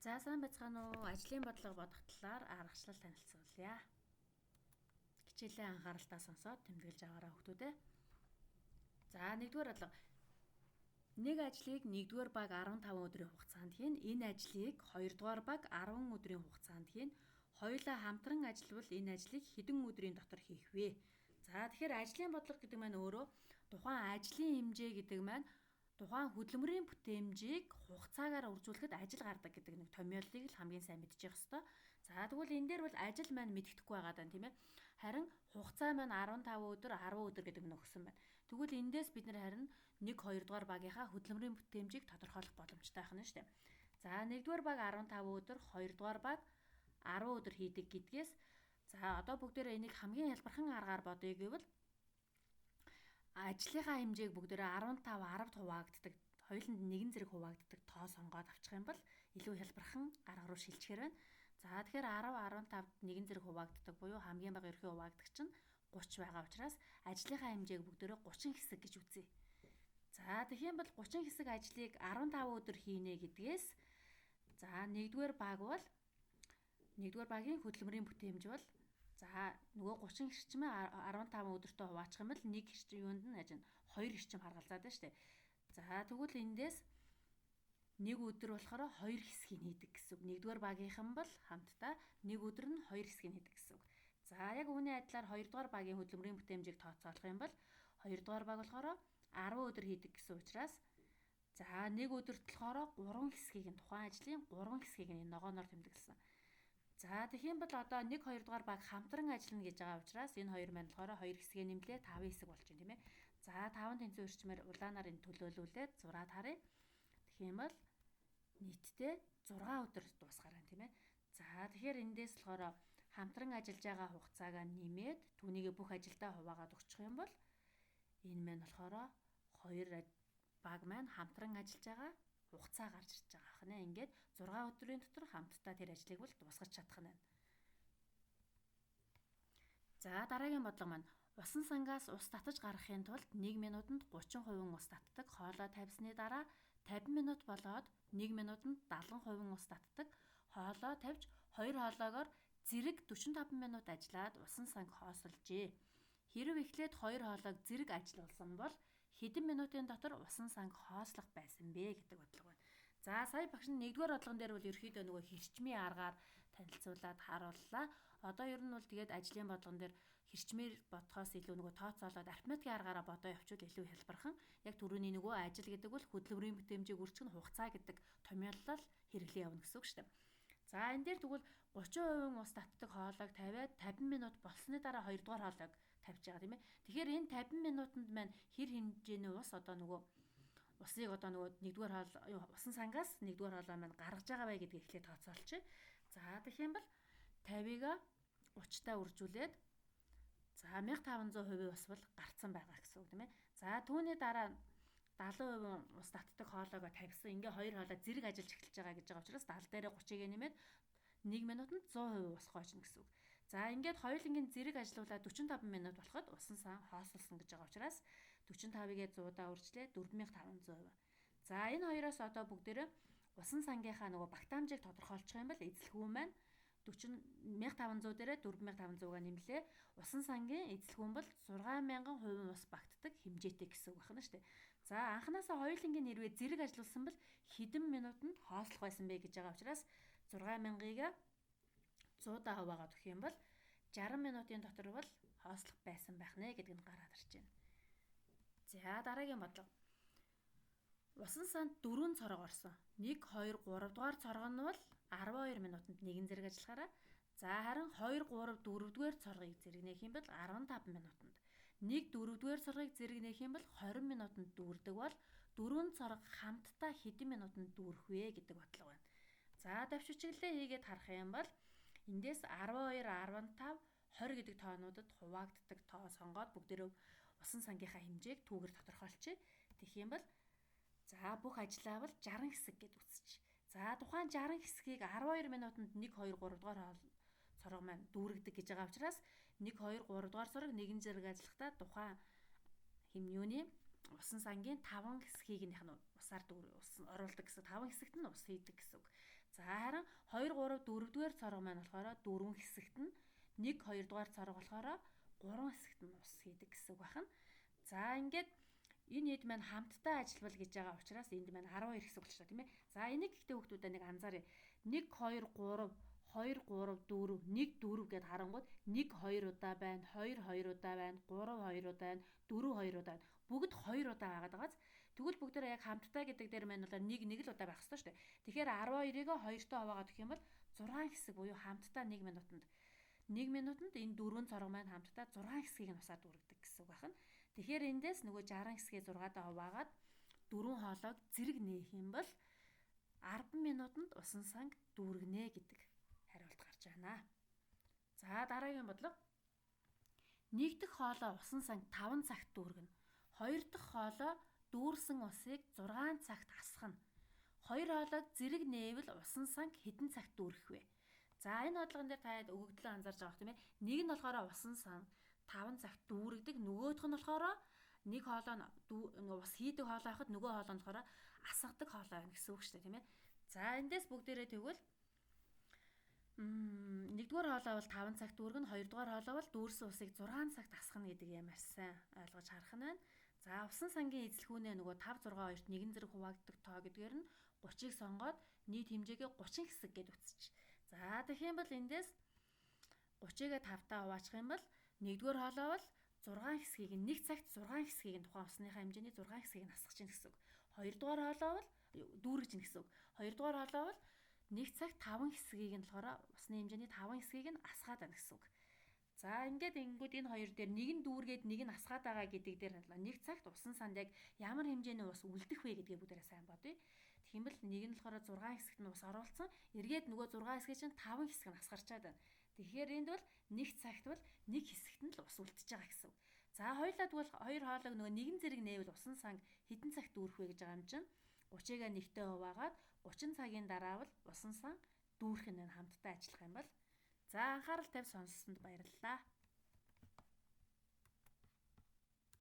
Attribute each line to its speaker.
Speaker 1: За сайн байцгаана уу? Ажлын бодлого бодох талаар аргачлал танилцуулъя. Хичээлээ анхааралтай сонсоод тэмдэглэж аваарай хүүхдүүдээ. За нэгдүгээр бодлого. Нэг ажлыг нэгдүгээр баг 15 өдрийн хугацаанд хийн. Энэ ажлыг хоёрдугаар баг 10 өдрийн хугацаанд хийн. Хоёулаа хамтран ажиллавал энэ ажлыг хэдэн өдрийн дотор хийх вэ? За тэгэхээр ажлын бодлого гэдэг маань өөрөө тухайн ажлын хэмжээ гэдэг маань тухайн хөдөлмөрийн бүтээмжийг хугацаагаар үржүүлэхэд ажил гардаг гэдэг нэг томьёоллыг л хамгийн сайн мэдчих ёстой. За тэгвэл энэ дээр бол ажил маань мэддэхгүй байгаа даа тийм ээ. Харин хугацаа маань 15 өдөр 10 өдөр гэдэг нь өгсөн байна. Тэгвэл эндээс бид нэр харин 1 2 дугаар багийнхаа хөдөлмөрийн бүтээмжийг тодорхойлох боломжтой байх нь шүү дээ. За 1-р баг 15 өдөр, 2 дугаар баг 10 өдөр хийдэг гэдгээс за одоо бүгдээрээ энийг хамгийн хялбархан аргаар бодъё гэвэл ажлынхаа хэмжээг бүгдээрээ 15 10-д хуваагддаг, хоёуланд нэгэн зэрэг хуваагддаг тоо сонгоод авчих юм бол илүү хялбархан арга руу шилжихээр байна. За тэгэхээр 10 15-д нэгэн зэрэг хуваагддаг буюу хамгийн бага ерхий хуваагдах чинь 30 байгаа учраас ажлынхаа хэмжээг бүгдээрээ 30 хэсэг гэж үзье. За тэгэх юм бол 30 хэсэг ажлыг 15 өдөр хийнэ гэдгээс за нэгдүгээр баг бол нэгдүгээр багийн хөдөлмөрийн бүтээмж бол за нөгөө 30 хэрчмээ 15 өдөртөө хуваачих юм бол нэг хэрчим юунд нь ажин 2 хэрчим харгалзаад байна шүү дээ. За тэгвэл эндээс нэг өдөр болохоор 2 хэсгийг хийдэг гэсэн үг. Нэгдүгээр багийнхан бол хамтдаа нэг өдөр нь 2 хэсгийг хийдэг гэсэн үг. За яг үүний адилаар хоёрдугаар багийн хөдөлмөрийн бүтээмжийг тооцоолох юм бол хоёрдугаар баг болохоор 10 өдөр хийдэг гэсэн учраас за нэг өдөрт болохоор 3 хэсгийг нь тухайн ажлын 3 хэсгийг нь ногооноор тэмдэглэсэн. За тэгэх юм бол одоо 1 2 дугаар баг хамтран ажиллана гэж байгаа учраас энэ хоёр маань болохоор 2 хэсгээ нэмлээ 5 хэсэг болж байна тийм ээ. За 5 тэнцүү эрчмээр улаанаар энэ төлөөлүүлээд зураад харъя. Тэгэх юм бол нийтдээ 6 өдөр дуусгаар байна тийм ээ. За тэгэхээр эндээс болохоор хамтран ажиллаж байгаа хугацаагаа нэмээд түүнийгээ бүх ажилдаа хуваагаад өгчих юм бол энэ маань болохоор хоёр баг маань хамтран ажиллаж байгаа хугацаа гарч ирж байгаа хнэ. Ингээд 6 өдрийн дотор хамтдаа тэр ажлыг бол дуусгах чадах нь байна. За дараагийн бодлого маань усан сангаас ус татаж гаргахын тулд 1 минутанд 30% ус татдаг. Хоолой тавьсны дараа 50 минут болоод 1 минутанд 70% ус татдаг. Хоолой тавьж 2 хоолоогоор зэрэг 45 минут ажиллаад усан санг хоосолжээ. Хэрв эхлээд 2 хоолойг зэрэг ажиллуулсан бол хэдэн минутын дотор усан санг хоослох байсан бэ гэдэг бодлого байна. За сая багш нь нэгдүгээр бодлогон дээр бол ерөөхдөө нөгөө хэрчмийн аргаар танилцуулаад харууллаа. Одоо ер нь бол тэгээд ажлын бодлогон дээр хэрчмээр бодхоос илүү нөгөө тооцоолоод арифметикийн аргаараа бодоо явуучвал илүү хялбархан. Яг түрүүний нөгөө ажил гэдэг бол хөдөлмөрийн бүтээмжийг үржих нь хугацаа гэдэг томьёоллол хэрэглээ явна гэсэн үг шүү дээ. За энэ дээр тэгвэл 30% ус татдаг хоолойг тавиад 50 минут болсны дараа хоёрдугаар хоолойг тавьж байгаа тийм ээ. Тэгэхээр энэ 50 минутанд маань хэр хэмжээний ус одоо нөгөө усыг одоо нөгөө нэгдүгээр хоол усан сангаас нэгдүгээр хоолой маань гаргаж байгаа бай гэдгийг эхлээд тооцоолчих. За тэгэх юм бол 50-ыг 30-таа үржүүлээд за 1500% ус бол гарцсан байгаа гэсэн үг тийм ээ. За түүний дараа 70% ус татдаг хоолойгоо тавьсан. Ингээ хоёр хоолой зэрэг ажиллаж эхэлж байгаа гэж байгаа учраас 70 дээрээ 30-ыг нэмээд 1 минутанд 100% ус хоочно гэсэн үг. За ингээд хоёулангийн зэрэг ажиллуулаад 45 минут болоход усан сан хоосолсон гэж байгаа учраас 45-ыг 100-аа үржлээ 4500%. За энэ хоёроос одоо бүгдээрээ усан сангийнхаа нөгөө багтаамжийг тодорхойлчих юм бол эзлэхүү маань 40500 дээрээ 4500-аа нэмлээ. Усан сангийн эзлэхүүн бол 6000% ус багтдаг хэмжээтэй гэсэн үг байна шүү дээ. За анханасаа хоёулангийн нэрвээ зэрэг ажиллуулсан бол хэдэн минутанд хоослох байсан бэ гэж байгаа учраас 6000-ыг 100-аа хуваагаад өгөх юм бол 60 минутын дотор бол хоослох байсан байх нэ гэдэг нь гараад ирж байна. За дараагийн бодлого. Усан санд 4 цорог орсон. 1 2 3 дугаар цорго нь бол 12 минутанд нэгэн зэрэг ажиллахаараа за харин 2 3 4 дугаар цоргийг зэрэг нээх юм бол 15 минутанд 1 4 дугаар цоргийг зэрэг нээх юм бол 20 минутанд дүүрдэг бол дөрвөн цорго хамтдаа хэдэн минутанд дүүрэх вэ гэдэг бодлого байна. За давч чиглэлээ хийгээд харах юм бол эндээс 12, 15, 20 гэдэг тоонуудад хуваагддаг тоо сонгоод бүгдээрээ усан сангийнхаа хэмжээг түүгээр тодорхойлчих. Тэгэх юм бол за бүх ажлаа бол 60 хэсэг гэд үзчих. За тухайн 60 хэсгийг 12 минутанд 1 2 3 дугаар цорго маань дүүрэгдэг гэж байгаа учраас 1 2 3 дугаар цорог нэгэн зэрэг ажиллахдаа тухайн хэм юуны усан сангийн 5 хэсгийг нь усаар дүүр ус оруулдаг гэсэн 5 хэсэгт нь ус хийдэг гэсэн үг. За харин 2 3 4 дугаар цорго маань болохоор 4 хэсэгт нь 1 2 дугаар цорго болохоор 3 хэсэгт нь ус хийдэг гэсэн үг байна. За ингээд энэ хэд маань хамтдаа ажиллавал гэж байгаа учраас энд маань 12 хэсэг болчихлоо тийм ээ. За энийг гэхдээ хүүхдүүдээ нэг анзааръя. 1 2 3 2 3 4 1 4 гэд харангууд 1 2 удаа байна, 2 2 удаа байна, 3 2 удаа байна, 4 2 удаа байна. Бүгд 2 удаа байгаад байгааз. Тэгвэл бүгдээрээ яг хамтдаа гэдэг дээр маань бол 1 1 л удаа байх ёстой шүү дээ. Тэгэхээр 12-ыг 2-той хуваагаад өгөх юм бол 6 хэсэг буюу хамтдаа 1 минутанд 1 минутанд энэ дөрвөн цорго маань хамтдаа 6 хэсгийг нь усаар дүүргэдэг гэсэн үг байна. Тэгэхээр эндээс нөгөө 60 хэсгээ 6-даа хуваагаад дөрвөн хоолойг зэрэг нээх юм бол 10 минутанд усан санг дүүргэнэ гэдэг хариулт гарч байна. За дараагийн бодлого. Нэг дэх хоолой усан санг 5 цагт дүүргэнэ. Хоёр дахь хоолой дүүрсэн усыг 6 цагт асгана. Хоёр хоолойг зэрэг нээвэл усан санг хэдэн цагт дүүрэх вэ? За энэ бодлогон дээр та өгөгдлөө анзаарч байгаа тийм ээ. Нэг нь болохоор усан санг 5 цагт дүүргдэг, нөгөөх нь болохоор нэг хоолой нь ус хийдэг хоолой байхад нөгөө хоолой нь болохоор асгадаг хоолой байна гэсэн үг шүү дээ тийм ээ. За эндээс бүгдээрээ тэгвэл нэгдүгээр хоолой бол 5 цагт дүүргэн, хоёрдугаар хоолой бол дүүрсэн усыг 6 цагт асгана гэдэг юм маш сайн ойлгож харах нь байна. За усан сангийн эзлэхүүнээ нөгөө 5 6 2-т нэгэн зэрэг хуваагддаг тоо гэдгээр нь 30-ыг сонгоод нийт хэмжээгээ 30 хэсэг гэд үтсэж. За тэгэх юм бол эндээс 30-ыг 5-таа хуваачих юм бол нэгдүгээр хоолой бол 6 хэсгийг нь 1 цагт 6 хэсгийг нь тухайн усныхаа хэмжээний 6 хэсгийг нь асгах чинь гэсэн үг. Хоёрдугаар хоолой бол дүүргэж чинь гэсэн үг. Хоёрдугаар хоолой бол 1 цагт 5 хэсгийг нь болохоор усны хэмжээний 5 хэсгийг нь асгаад байна гэсэн үг. За ингээд ингэнгүүт энэ хоёр дээр нэг нь дүүргээд нэг нь асгаад байгаа гэдэг дээр нэг цагт усан санд яг ямар хэмжээний ус үлдэх вэ гэдгээ бүгдээрээ сайн бодъё. Тэгэх юм бол нэг нь болохоор 6 хэсэгт нь ус оруулсан. Эргээд нөгөө 6 хэсгийг чинь 5 хэсэг нь асгарчаад байна. Тэгэхээр энд бол нэг цагт бол нэг хэсэгт нь л ус үлдэж байгаа гэсэн үг. За хоёулаа тэгвэл хоёр хоолойг нөгөө нэгэн зэрэг нээвэл усан санг хэдэн цагт дүүрэх вэ гэж байгаа юм чинь 30-ыг нэгтээ хуваагаад 30 цагийн дараа бол усан сан дүүрэх нь хамтдаа ажиллах юм бол. За анхаарал тавь сонссонд баярлалаа.